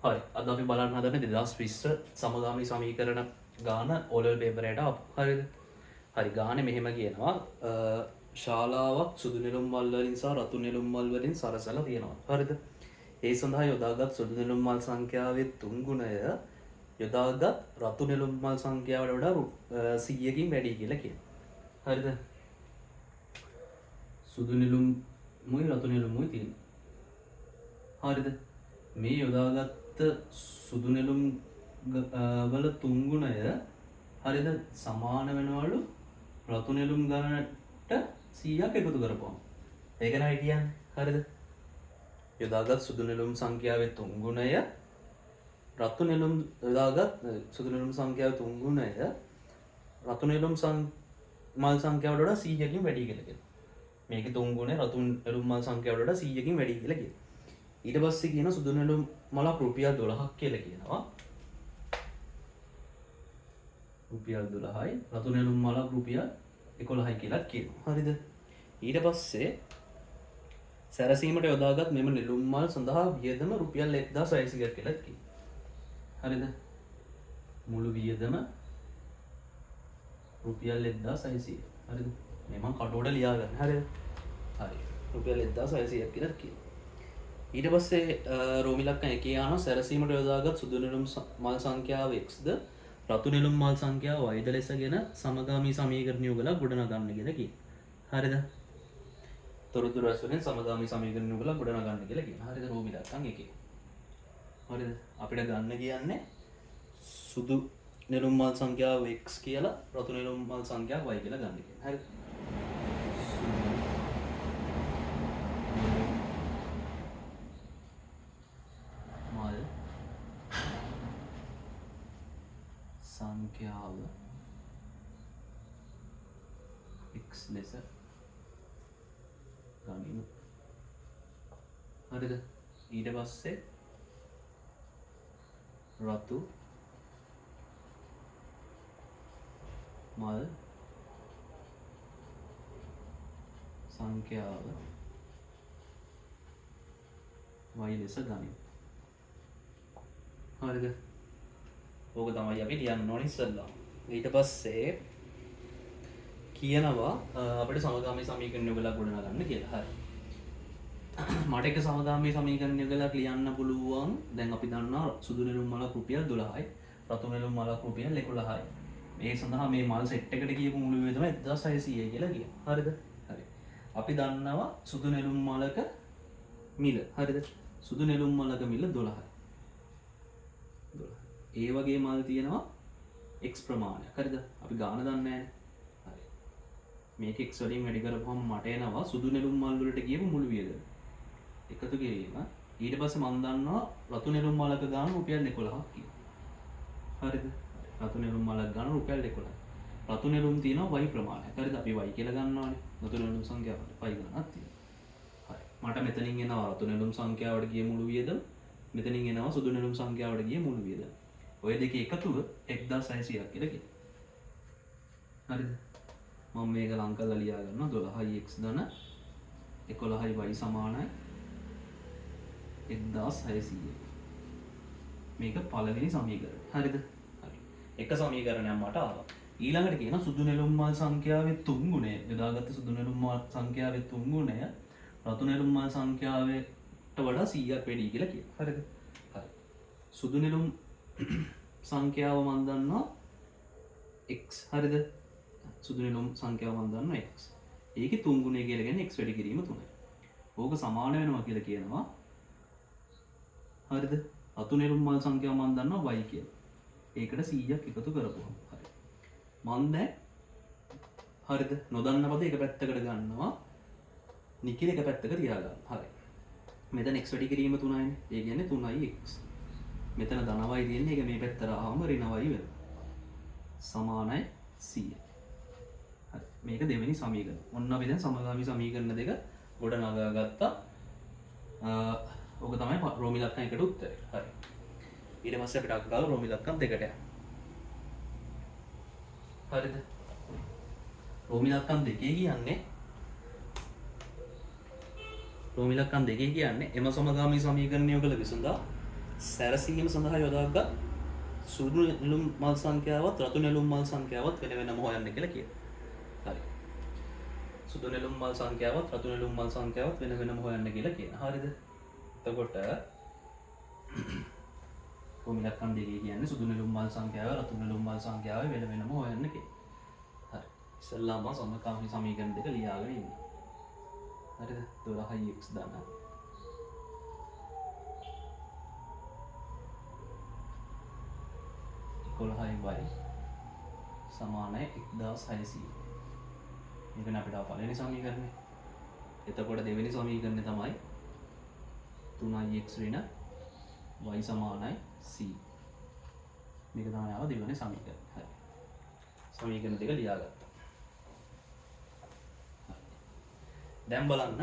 හරි, අද අපි බලන්න හදන්නේ 2020 සමගාමී සමීකරණ ගාන O level paper එකට ආපු. හරිද? හරි, ගානේ මෙහෙම කියනවා. ශාලාවක් සුදු නෙළුම් මල් වලින් සහ රතු නෙළුම් මල් වලින් සරසලා තියෙනවා. හරිද? ඒ සඳහා යොදාගත් සුදු නෙළුම් මල් සංඛ්‍යාවේ තුන් ගුණය යොදාගත් රතු නෙළුම් මල් සංඛ්‍යාවට වඩා 100කින් වැඩි කියලා කියනවා. හරිද? සුදු නෙළුම් මුයි රතු නෙළුම් මුයි තියෙනවා. හරිද? මේ යොදාගත්ත සුදු නෙළුම් වල තුන් ගුණය හරිද සමාන වෙනවලු රතු නෙළුම් ගණනට 100ක් එකතු කරපුවම. ඒක නයි කියන්නේ. හරිද? යොදාගත් සුදු නෙළුම් සංඛ්‍යාවේ තුන් ගුණය රතු නෙළුම් යොදාගත් සුදු නෙළුම් සංඛ්‍යාවේ තුන් ගුණය රතු නෙළුම් මල් සංඛ්‍යාවට වඩා 100කින් වැඩි කියලා කියනවා. මේකේ තුන් ගුණය රතු නෙළුම් මල් සංඛ්‍යාවට වඩා 100කින් වැඩි කියලා කියනවා. ඊට පස්සේ කියන සුදු නෙළුම් මලක් රුපියල් 12ක් කියලා කියනවා. රුපියල් 12යි රතු නෙළුම් මලක් රුපියල් 11යි කියලා කියනවා. හරිද? ඊට පස්සේ සැරසීමට යොදාගත් මෙම නෙළුම් මල් සඳහා වියදම රුපියල් 1600ක් කියලා කියනවා. හරිද? මුළු වියදම රුපියල් 1600. හරිද? මේ මං කටුවට ලියා ගන්න. හරිද? හරි. රුපියල් 1600ක් කියලා කියනවා. ඊට පස්සේ රෝමිලක්කන් එකේ ආනවා සැරසීමට යොදාගත් සුදු නෙළුම් මල් සංඛ්‍යාව x ද රතු නෙළුම් මල් සංඛ්‍යාව y ද ලෙසගෙන සමගාමී සමීකරණ යුගලක් ගොඩනගන්න කියලා කියනවා. හරිද? තොරතුරු ඇසුරෙන් සමගාමී සමීකරණ යුගලක් ගොඩනගන්න කියලා කියනවා. හරිද? රෝමිලක්කන් එකේ. හරිද? අපිට ගන්න කියන්නේ සුදු නෙළුම් මල් සංඛ්‍යාව x කියලා රතු නෙළුම් මල් සංඛ්‍යාව y කියලා ගන්න කියන්නේ. හරිද? සුදු නෙළුම් මල් සංඛ්‍යාව x ලෙස ගනිමු. හරිද? ඊට පස්සේ රතු මල් සංඛ්‍යාව y ලෙස ගනිමු. හරිද? ඕක තමයි අපි ලියන්න ඕනේ ඉස්සෙල්ලා. ඊට පස්සේ කියනවා අපිට සමගාමී සමීකරණ යුගලක් ගොඩනගන්න කියලා. හරි. මට එක සමගාමී සමීකරණ යුගලක් ලියන්න පුළුවන්. දැන් අපි දන්නවා සුදු නෙළුම් මලක් රුපියල් 12යි, රතු නෙළුම් මලක් රුපියල් 11යි. මේ සඳහා මේ මල් සෙට් එකට කියපු මුළු වියදම 1600 කියලා කියනවා. හරිද? හරි. අපි දන්නවා සුදු නෙළුම් මලක මිල. හරිද? සුදු නෙළුම් මලක මිල 12යි. 12. ඒ වගේ මල් තියෙනවා x ප්‍රමාණයක්. හරිද? අපි ගාන දන්නේ නෑනේ. හරි. මේක x වලින් වැඩි කරපුවම මට එනවා සුදු නෙළුම් මල් වලට කියපු මුළු වියදම. එකතු කිරීම. ඊට පස්සේ මං දන්නවා රතු නෙළුම් මලක ගාන රුපියල් 11ක් කියලා. හරිද? රතු නෙළුම් මලක ගාන රුපියල් 11යි. රතු නෙළුම් තියෙනවා y ප්‍රමාණයක්. හරිද? අපි y කියලා ගන්නවානේ. රතු නෙළුම් සංඛ්‍යාවට y ගානක් තියෙනවා. හරි. මට මෙතනින් එනවා රතු නෙළුම් සංඛ්‍යාවට ගිය මුළු වියදම. මෙතනින් එනවා සුදු නෙළුම් සංඛ්‍යාවට ගිය මුළු වියදම. ඔය දෙකේ එකතුව 1600ක් කියලා කියනවා. හරිද? මම මේක ලං කරලා ලියා ගන්නවා 12යි x ධන 11යි y සමානයි 1600. මේක පළවෙනි සමීකරණය. හරිද? හරි. එක සමීකරණයක් මට ආවා. ඊළඟට කියන සුදු නෙළුම් මල් සංඛ්‍යාවේ තුන් ගුණය යොදාගත්ත සුදු නෙළුම් මල් සංඛ්‍යාවේ තුන් ගුණය රතු නෙළුම් මල් සංඛ්‍යාවට වඩා 100ක් වැඩි කියලා කියනවා. හරිද? හරි. සුදු නෙළුම් සංඛ්‍යාව මන් දන්නවා x. හරිද? සුදු නෙළුම් සංඛ්‍යාව මන් දන්නවා x. ඒකේ තුන් ගුණය කියලා කියන්නේ x වැඩි කිරීම 3යි. ඕක සමාන වෙනවා කියලා කියනවා. හරිද? රතු නෙළුම් මල් සංඛ්‍යාව මන් දන්නවා y කියලා. ඒකට 100ක් එකතු කරපුවම. හරි. මන් දැන් හරිද? නොදන්න පද එක පැත්තකට ගන්නවා. නිකිල එක පැත්තක තියාගන්න. හරි. මෙතන x වැඩි කිරීම 3යිනේ. ඒ කියන්නේ 3යි x. මෙතන ධන y තියෙන්නේ. ඒක මේ පැත්තට ආවම ඍණ y වෙනවා. සමානයි 100. හරි. මේක දෙවෙනි සමීකරණ. ඔන්න අපි දැන් සමගාමී සමීකරණ දෙක ගොඩ නගා ගත්තා. ඕක තමයි රෝමි ලක්කන් එකට උත්තරේ. හරි. ඊට පස්සේ අපිට අක් ගාලා රෝමි ලක්කන් දෙකට යන්න. හරිද? රෝමි ලක්කන් දෙකේ කියන්නේ රෝමි ලක්කන් දෙකේ කියන්නේ එම සමගාමී සමීකරණ යුගල විසඳා සැරසීම සඳහා යොදාගත් සුදු නෙළුම් මල් සංඛ්‍යාවත් රතු නෙළුම් මල් සංඛ්‍යාවත් වෙන වෙනම හොයන්න කියලා කියනවා. හරි. සුදු නෙළුම් මල් සංඛ්‍යාවත් රතු නෙළුම් මල් සංඛ්‍යාවත් වෙන වෙනම හොයන්න කියලා කියනවා. හරිද? එතකොට කොහොම ඉලක්කම් දෙකේ කියන්නේ සුදු නෙළුම් මල් සංඛ්‍යාව රතු නෙළුම් මල් සංඛ්‍යාව වෙන වෙනම හොයන්න කියලා. හරි. ඉස්සෙල්ලාම මම සමකාමී සමීකරණ දෙක ලියාගෙන ඉන්නවා. හරිද? 12x ධන 11y සමානයි 1600. මේකනේ අපිට ආව පළවෙනි සමීකරණය. එතකොට දෙවෙනි සමීකරණය තමයි 3x ඍණ y සමානයි c. මේක තමයි ආව දෙවෙනි සමීකරණය. හරි. සමීකරණ දෙක ලියාගත්තා. හරි. දැන් බලන්න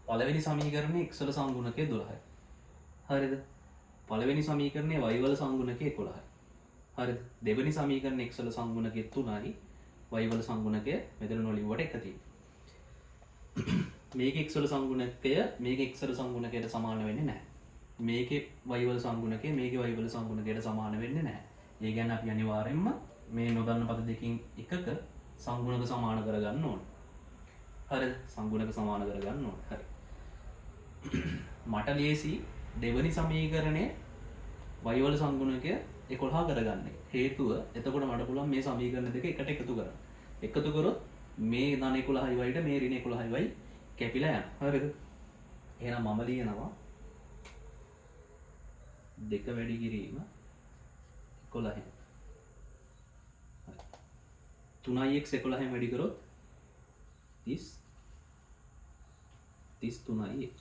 පළවෙනි සමීකරණේ x වල සංගුණකය 12යි. හරිද? පළවෙනි සමීකරණේ y වල සංගුණකය 11යි. හරිද? දෙවෙනි සමීකරණේ x වල සංගුණකය 3යි, y වල සංගුණකය මෙතන නොලිව්වට 1 තියෙනවා. මේක x වල සංගුණකය මේක x වල සංගුණකයට සමාන වෙන්නේ නැහැ. මේකේ y වල සංගුණකය මේකේ y වල සංගුණකයට සමාන වෙන්නේ නැහැ. ඒ කියන්නේ අපි අනිවාර්යයෙන්ම මේ නොදන්න පද දෙකින් එකක සංගුණක සමාන කරගන්න ඕන. හරිද? සංගුණක සමාන කරගන්න ඕන. හරි. මට ලේසි දෙවෙනි සමීකරණය y වල සංගුණකය 11 කරගන්න එක. හේතුව එතකොට මට පුළුවන් මේ සමීකරණ දෙක එකට එකතු කරන්න. එකතු කරොත් මේ ධන 11 y ට මේ ඍණ 11 y කැපිලා යනවා. හරිද? එහෙනම් මම ලියනවා දෙක වැඩි කිරීම 11. හරි. 3x 11 වැඩි කරොත් 33x.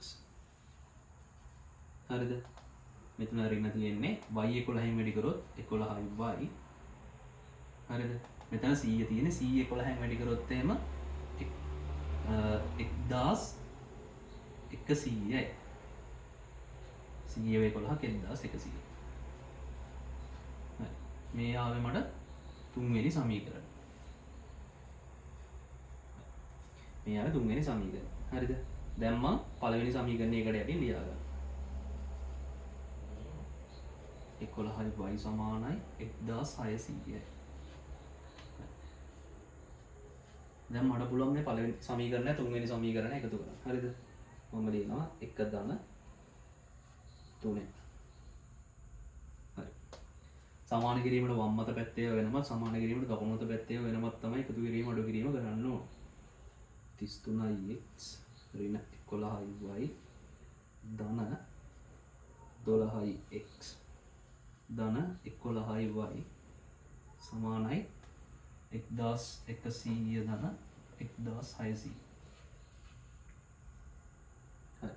හරිද? මෙතන ඍණ තියෙන්නේ y 11 වැඩි කරොත් 11y. හරිද? මෙතන 100 තියෙන්නේ 100 11 වැඩි කරොත් එහෙම 1100යි. 100 11 1100. හරි. මේ ආවේ මට තුන්වෙනි සමීකරණය. මේ ආවේ තුන්වෙනි සමීකරණය. හරිද? දැන් මං පළවෙනි සමීකරණය එකට යටින් ලියා ගන්නවා. 11y සමානයි 1600යි. දැන් මට පුළුවන් මේ පළවෙනි සමීකරණය තුන්වෙනි සමීකරණය එකතු කරන්න. හරිද? මම ලියනවා 1 ධන 3. හරි. සමාන කිරීමට වම් අත පැත්තේ වෙනමත් සමාන කිරීමට දකුණු අත පැත්තේ වෙනමත් තමයි එකතු කිරීම අඩු කිරීම කරන්න ඕන. 33x ඍණ 11y ධන 12x ධන 11y සමානයි 1100 ධන 1600. හරි.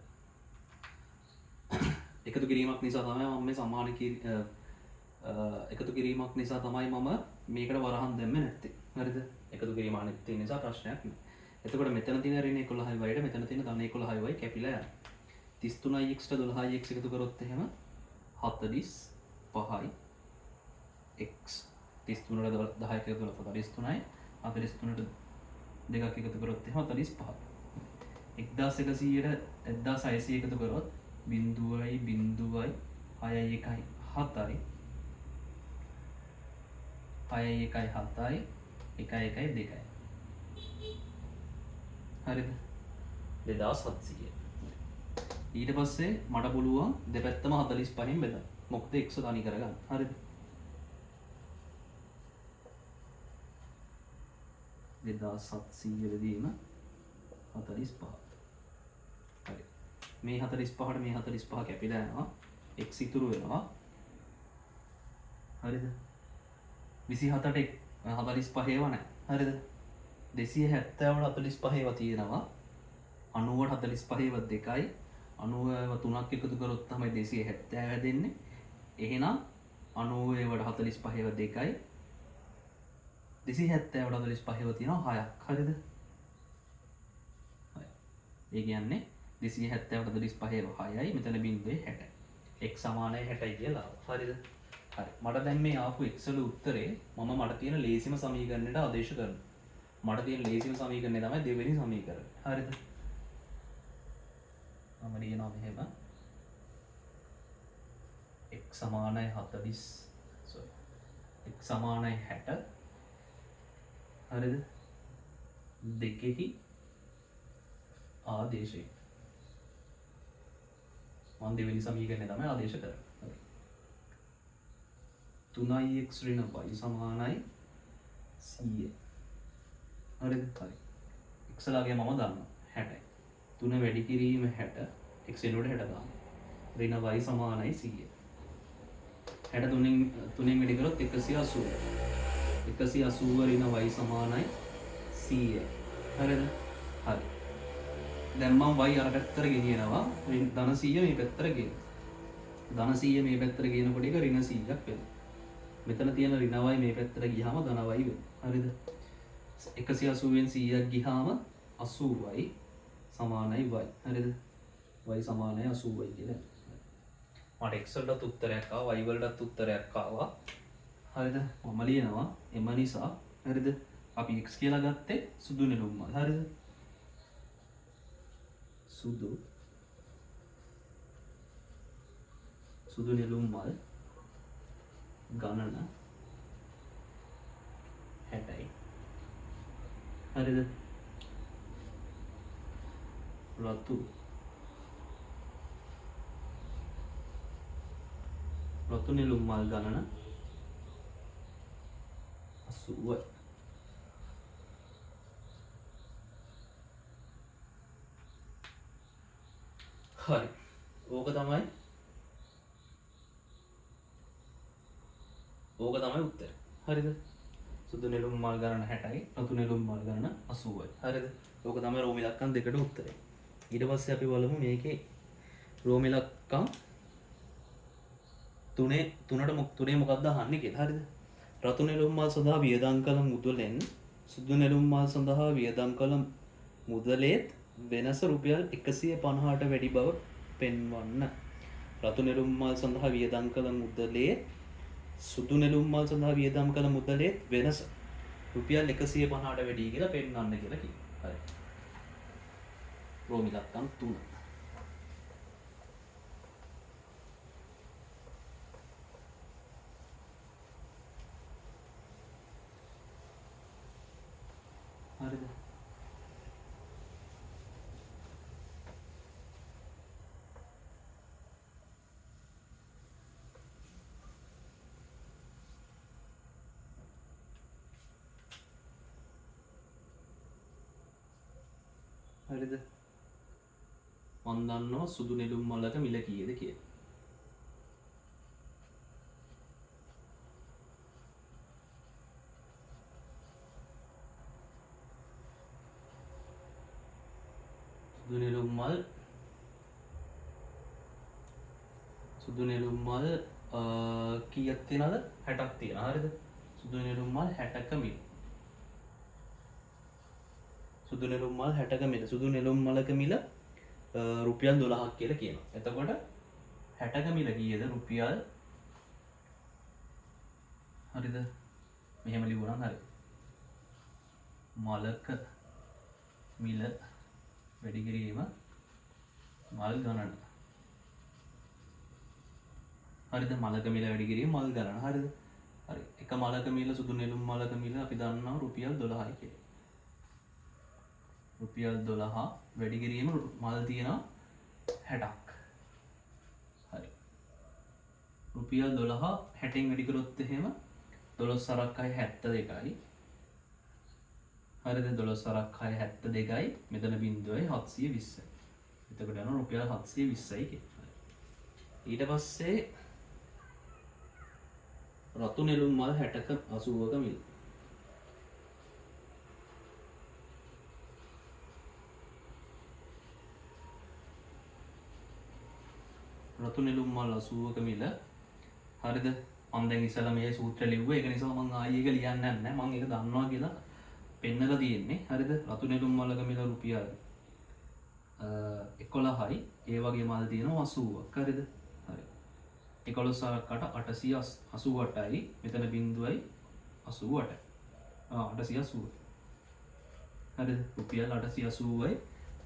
එකතු කිරීමක් නිසා තමයි මම මේ සමාන එකතු කිරීමක් නිසා තමයි මම මේකට වරහන් දැම්මේ නැත්තේ. හරිද? එකතු කිරීම අනිත් තියෙන නිසා ප්‍රශ්නයක් නෑ. එතකොට මෙතන තියෙන ඍණ 11y ට මෙතන තියෙන ධන 11y කැපිලා යනවා. 33x ට 12x එකතු කරොත් එහෙම 45යි x. 33ට 10 එකතු කරොත් 43යි. 43ට දෙකක් එකතු කරොත් එහෙම 45යි. 1100ට 1600 එකතු කරොත් බිංදුවයි බිංදුවයි හයයි එකයි හතයි හයයි එකයි හතයි එකයි එකයි දෙකයි. හරිද? 2700. ඊට පස්සේ මට පුළුවන් දෙපැත්තම 45න් බෙදන්න. මොකද x තනි කරගන්න. හරිද? 2700 බෙදීම 45. හරි. මේ 45ට මේ 45 කැපිලා යනවා. x ඉතුරු වෙනවා. හරිද? 27ට 45 ඒවා නැහැ. හරිද? 270ට 45 ඒවා තියෙනවා. 90ට 45 ඒවා දෙකයි. 90 ඒවා තුනක් එකතු කරොත් තමයි 270 හැදෙන්නේ. එහෙනම් 90 ඒවට 45 ඒවා දෙකයි. 270ට 45 ඒවා තියෙනවා හයක්. හරිද? හරි. ඒ කියන්නේ 270ට 45 ඒවා හයයි. මෙතන බිංදුවේ 60. x සමානයි 60යි කියලා ආවා. හරිද? හරි. මට දැන් මේ ආපු x වල උත්තරේ මම මට තියෙන ලේසිම සමීකරණයට ආදේශ කරනවා. මට තියෙන ලේසිම සමීකරණය තමයි දෙවෙනි සමීකරණය. හරිද? මම ලියනවා මෙහෙම. X සමානයි 40, sorry, x සමානයි 60. හරිද? දෙකෙහි ආදේශය. මම දෙවෙනි සමීකරණය තමයි ආදේශ කරන්නේ. හරි. 3x ඍණ y සමානයි 100. හරිද? හරි. x ලාගේ මම දන්නවා 60යි. 3 වැඩි කිරීම 60, x වෙනුවට 60 දාන්න. ඍණ y සමානයි 100. 63 තුනෙන් වැඩි කරොත් 180. 180 ඍණ y සමානයි 100. හරිද? හරි. දැන් මම y අර පැත්තට ගෙනියනවා. ධන 100 මේ පැත්තට ගේනවා. ධන 100 මේ පැත්තට ගේනකොට ඒක ඍණ 100ක් වෙනවා. මෙතන තියෙන ඍණ y මේ පැත්තට ගියාම ධන y වෙනවා. හරිද? 180න් 100ක් ගියාම 80යි සමානයි y. හරිද? y සමානයි 80යි කියලා. මට x වලටත් උත්තරයක් ආවා, y වලටත් උත්තරයක් ආවා. හරිද? මම ලියනවා එම නිසා, හරිද? අපි x කියලා ගත්තේ සුදු නෙළුම් මල්. හරිද? සුදු නෙළුම් මල් ගණන 60යි. හරිද? රතු නෙළුම් මල් ගණන 80යි. හරි. ඕක තමයි උත්තරේ. හරිද? සුදු නෙළුම් මල් ගණන 60යි, රතු නෙළුම් මල් ගණන 80යි. හරිද? ඕක තමයි රෝම ඉලක්කම් දෙකට උත්තරේ. ඊට පස්සේ අපි බලමු මේකේ රෝම ඉලක්කම් තුනට තුනේ මොකක්ද අහන්නේ කියලා. හරිද? රතු නෙළුම් මල් සඳහා වියදම් කළ මුදලෙන් සුදු නෙළුම් මල් සඳහා වියදම් කළ මුදලේත් වෙනස රුපියල් 150ට වැඩි බව පෙන්වන්න. රතු නෙළුම් මල් සඳහා වියදම් කළ මුදලේත් සුදු නෙළුම් මල් සඳහා වියදම් කළ මුදලේත් වෙනස රුපියල් 150ට වැඩි කියලා පෙන්වන්න කියලා කියනවා. හරි. රෝම ඉලක්කම් 3. හරිද? හරිද? මං දන්නවා සුදු නෙළුම් මලක මිල කීයද කියලා. සුදු නෙළුම් මල්, සුදු නෙළුම් මල් කීයක් තියෙනවද? 60ක් තියෙනවා. හරිද? සුදු නෙළුම් මල් 60ක මිල. සුදු නෙළුම් මල් 60ක මිල. සුදු නෙළුම් මලක මිල රුපියල් 12ක් කියලා කියනවා. එතකොට 60ක මිල කීයද? රුපියල්, හරිද? මෙහෙම ලිව්වනම් හරි. මලක මිල වැඩි කිරීම මල් ගණන. හරිද? මලක මිල වැඩි කිරීම මල් ගණන. හරිද? හරි. එක මලක මිල සුදු නෙළුම් මලක මිල අපි දන්නවා රුපියල් 12යි කියලා. රුපියල් 12 වැඩි කිරීම මල් තියෙනවා 60ක්. හරි. රුපියල් 12 60න් වැඩි කරොත් එහෙම 12 සරක් හය 72යි. හරිද? 12 සරක් හය 72යි. මෙතන බිංදුවයි 720යි. එතකොට යනවා රුපියල් 720යි කියලා. හරි. ඊට පස්සේ රතු නෙළුම් මල් 60ක 80ක මිල. රතු නෙළුම් මල් 80ක මිල. හරිද? මං දැන් ඉස්සෙල්ලා මේ සූත්‍රය ලිව්වා. ඒක නිසා මං ආයි ඒක ලියන්න යන්නේ නැහැ. මං ඒක දන්නවා කියලා පෙන්නලා තියෙන්නේ. හරිද? රතු නෙළුම් මලක මිල රුපියල් 11යි. ඒ වගේ මල් තියෙනවා 80ක්. හරිද? හරි. එකොළොස් හරක් අට අටසිය අසූඅටයි. මෙතන බිංදුවයි අසූඅටයි. අටසිය අසූවයි. හරිද? රුපියල් අටසිය අසූවයි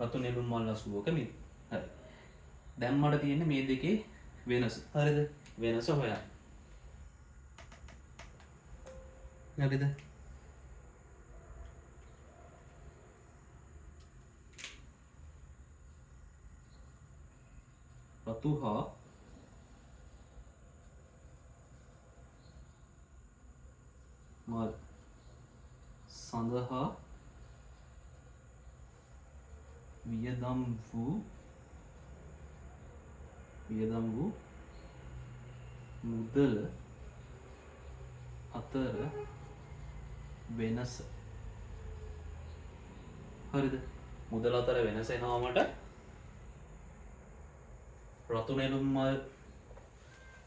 රතු නෙළුම් මල් 80ක මිල. හරි. දැන් මට තියෙන්නේ මේ දෙකේ වෙනස. හරිද? වෙනස හොයන්න. හරිද? රතු හා මල් සඳහා වියදම් වූ මුදල අතර වෙනස. හරිද? මුදල අතර වෙනස එනවා මට රතු නෙළුම් මල්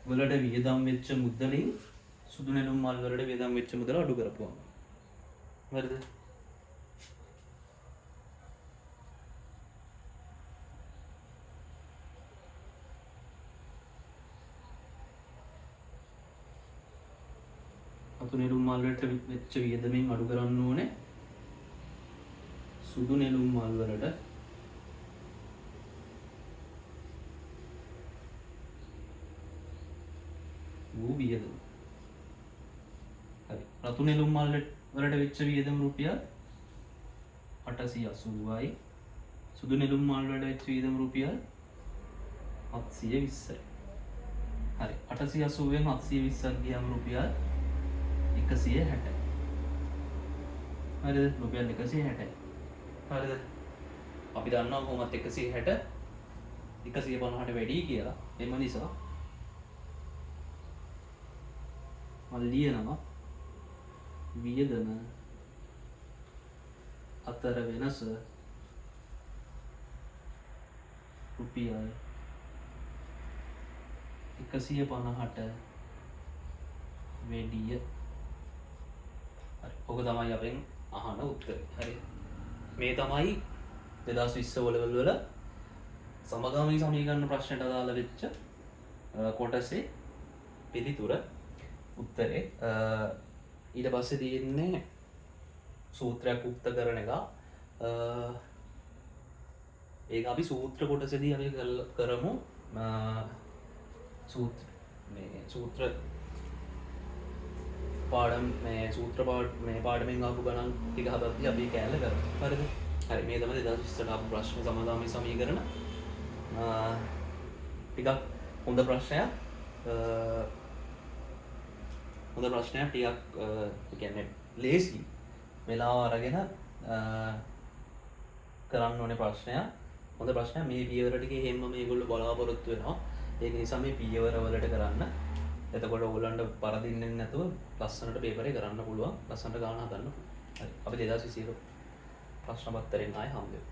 වලට වියදම් වෙච්ච මුදලින් සුදු නෙළුම් මල් වලට වියදම් වෙච්ච මුදල අඩු කරපුවම. හරිද? රතු නෙළුම් මල් වලට වෙච්ච වියදමින් අඩු කරන්න ඕනේ සුදු නෙළුම් මල් වලට වූ වියදම. හරි. රතු නෙළුම් මල් වලට වෙච්ච වියදම රුපියල් 880යි. සුදු නෙළුම් මල් වලට වෙච්ච වියදම රුපියල් 720යි. හරි. 880න් 720ක් ගියාම රුපියල් 160යි. හරිද? රුපියල් 160යි. හරිද? අපි දන්නවා කොහොමත් 160 150ට වැඩි කියලා. එම නිසා මම ලියනවා වියදම අතර වෙනස රුපියල් 150ට වැඩිය. හරි. ඔක තමයි අපෙන් අහන උත්තරේ. හරි. මේ තමයි 2020 වල වල සමගාමී සමීකරණ ප්‍රශ්නයට අදාළ වෙච්ච කොටසේ පිළිතුර උත්තරේ. ඊට පස්සේ තියෙන්නේ සූත්‍රයක් උක්ත කරන එක. ඒක අපි සූත්‍ර කොටසේදී අපි කරමු. මේ සූත්‍ර පාඩම් මේ සූත්‍ර පාඩ මේ පාඩමෙන් ආපු ගණන් ටික හදද්දී අපි කෑල්ල කරමු. හරිද? හරි. මේ තමයි 2020ට ආපු ප්‍රශ්න සමගාමී සමීකරණ. ටිකක් හොඳ ප්‍රශ්නයක්. හොඳ ප්‍රශ්නයක් ටිකක්, ඒ කියන්නේ ලේසි වෙලාව අරගෙන කරන්න ඕනේ ප්‍රශ්නයක්. හොඳ ප්‍රශ්නයක්. මේ පියවර ටික එහෙම්ම මේගොල්ලෝ බලාපොරොත්තු වෙනවා. ඒක නිසා මේ පියවර වලට කරන්න. එතකොට ඕගොල්ලන්ට පරදින්නේ නැතුව ලස්සනට පේපරේ කරන්න පුළුවන්. ලස්සනට ගාන හදන්න පුළුවන්. හරි. අපි 2021 ප්‍රශ්න පත්‍රයෙන් ආයෙ හම්බ වෙමු.